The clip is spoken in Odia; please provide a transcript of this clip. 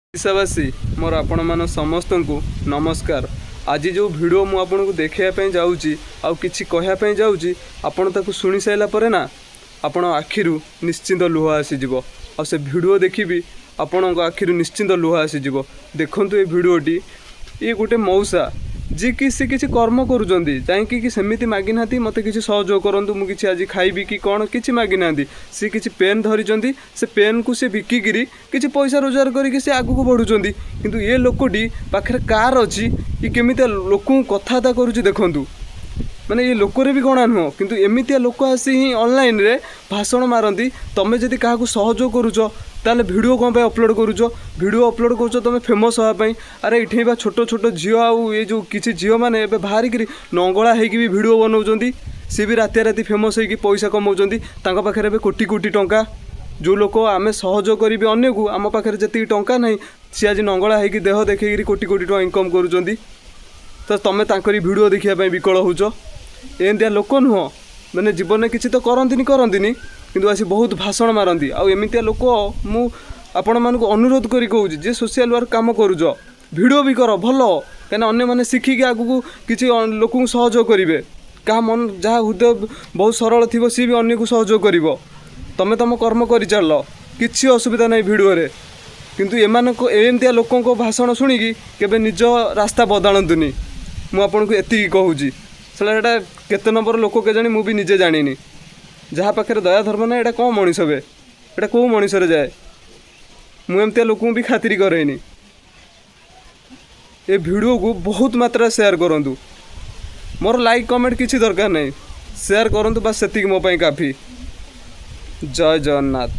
ଓଡ଼ିଶାବାସୀ, ମୋର ଆପଣମାନ ସମସ୍ତଙ୍କୁ ନମସ୍କାର। ଆଜି ଯେଉଁ ଭିଡ଼ିଓ ମୁଁ ଆପଣଙ୍କୁ ଦେଖାଇବା ପାଇଁ ଯାଉଛି ଆଉ କିଛି କହିବା ପାଇଁ ଯାଉଛି, ଆପଣ ତାକୁ ଶୁଣି ସାରିଲା ପରେ ନା ଆପଣ ଆଖିରୁ ନିଶ୍ଚିନ୍ତ ଲୁହ ଆସିଯିବ। ଆଉ ସେ ଭିଡ଼ିଓ ଦେଖିବି ଆପଣଙ୍କ ଆଖିରୁ ନିଶ୍ଚିନ୍ତ ଲୁହ ଆସିଯିବ। ଦେଖନ୍ତୁ ଏ ଭିଡ଼ିଓଟି। ଇଏ ଗୋଟେ ମଉସା, ଯିଏକି ସେ କିଛି କର୍ମ କରୁଛନ୍ତି। ଯାଇକି କି ସେମିତି ମାଗିନାହାନ୍ତି, ମୋତେ କିଛି ସହଯୋଗ କରନ୍ତୁ, ମୁଁ କିଛି ଆଜି ଖାଇବି କି କ'ଣ, କିଛି ମାଗିନାହାନ୍ତି। ସେ କିଛି ପେନ୍ ଧରିଛନ୍ତି, ସେ ପେନ୍କୁ ସେ ବିକିକିରି କିଛି ପଇସା ରୋଜଗାର କରିକି ସେ ଆଗକୁ ବଢ଼ୁଛନ୍ତି। କିନ୍ତୁ ଏ ଲୋକଟି ପାଖରେ କାର୍ ଅଛି, ଇଏ କେମିତିଆ ଲୋକଙ୍କୁ କଥାବାର୍ତ୍ତା କରୁଛି ଦେଖନ୍ତୁ। ମାନେ ଏ ଲୋକରେ ବି ଗଣା ନୁହଁ, କିନ୍ତୁ ଏମିତିଆ ଲୋକ ଆସି ହିଁ ଅନଲାଇନରେ ଭାଷଣ ମାରନ୍ତି। ତମେ ଯଦି କାହାକୁ ସହଯୋଗ କରୁଛ, ତାହେଲେ ଭିଡ଼ିଓ କ'ଣ ପାଇଁ ଅପଲୋଡ଼ କରୁଛ? ଭିଡ଼ିଓ ଅପଲୋଡ଼ କରୁଛ ତମେ ଫେମସ୍ ହେବା ପାଇଁ? ଆରେ, ଏଠି ବା ଛୋଟ ଛୋଟ ଝିଅ ଆଉ ଏ ଯେଉଁ କିଛି ଝିଅମାନେ ଏବେ ବାହାରିକିରି ନଙ୍ଗଳା ହେଇକି ବି ଭିଡ଼ିଓ ବନାଉଛନ୍ତି। ସିଏ ବି ରାତିରାତି ଫେମସ୍ ହେଇକି ପଇସା କମାଉଛନ୍ତି। ତାଙ୍କ ପାଖରେ ଏବେ କୋଟି କୋଟି ଟଙ୍କା। ଯେଉଁ ଲୋକ ଆମେ ସହଯୋଗ କରିବି ଅନ୍ୟକୁ, ଆମ ପାଖରେ ଯେତିକି ଟଙ୍କା ନାହିଁ, ସିଏ ଆଜି ନଙ୍ଗଳା ହେଇକି ଦେହ ଦେଖେଇକିରି କୋଟି କୋଟି ଟଙ୍କା ଇନକମ୍ କରୁଛନ୍ତି। ତ ତମେ ତାଙ୍କରି ଭିଡ଼ିଓ ଦେଖିବା ପାଇଁ ବିକଳ ହେଉଛ। ଏମିତିଆ ଲୋକ ନୁହଁ, ମାନେ ଜୀବନରେ କିଛି ତ କରନ୍ତିନି କରନ୍ତିନି, କିନ୍ତୁ ଆସି ବହୁତ ଭାଷଣ ମାରନ୍ତି। ଆଉ ଏମିତିଆ ଲୋକ, ମୁଁ ଆପଣମାନଙ୍କୁ ଅନୁରୋଧ କରି କହୁଛି ଯେ ସୋସିଆଲ ୱାର୍କ କାମ କରୁଛ, ଭିଡ଼ିଓ ବି କର, ଭଲ। କାହିଁକିନା ଅନ୍ୟମାନେ ଶିଖିକି ଆଗକୁ କିଛି ଲୋକଙ୍କୁ ସହଯୋଗ କରିବେ। କାହା ମନ, ଯାହା ହୃଦୟ ବହୁତ ସରଳ ଥିବ, ସିଏ ବି ଅନ୍ୟକୁ ସହଯୋଗ କରିବ। ତମେ ତମ କର୍ମ କରିଚାଲ, କିଛି ଅସୁବିଧା ନାହିଁ ଭିଡ଼ିଓରେ। କିନ୍ତୁ ଏମାନଙ୍କ ଏମିତିଆ ଲୋକଙ୍କ ଭାଷଣ ଶୁଣିକି କେବେ ନିଜ ରାସ୍ତା ବଦଳାନ୍ତୁନି, ମୁଁ ଆପଣଙ୍କୁ ଏତିକି କହୁଛି। ସେଟା ଏଇଟା କେତେ ନମ୍ବର ଲୋକ କେଜାଣି, ମୁଁ ବି ନିଜେ ଜାଣିନି। ଯାହା ପାଖରେ ଦୟା ଧର୍ମ ନାହିଁ, ଏଇଟା କ'ଣ ମଣିଷ ବେ? ଏଇଟା କେଉଁ ମଣିଷରେ ଯାଏ? ମୁଁ ଏମିତିଆ ଲୋକଙ୍କୁ ବି ଖାତିରି କରେନି। ଏ ଭିଡ଼ିଓକୁ ବହୁତ ମାତ୍ରାରେ ସେୟାର କରନ୍ତୁ। ମୋର ଲାଇକ୍ କମେଣ୍ଟ କିଛି ଦରକାର ନାହିଁ। ସେୟାର କରନ୍ତୁ, ବାସ୍ ସେତିକି ମୋ ପାଇଁ କାଫି। ଜୟ ଜଗନ୍ନାଥ।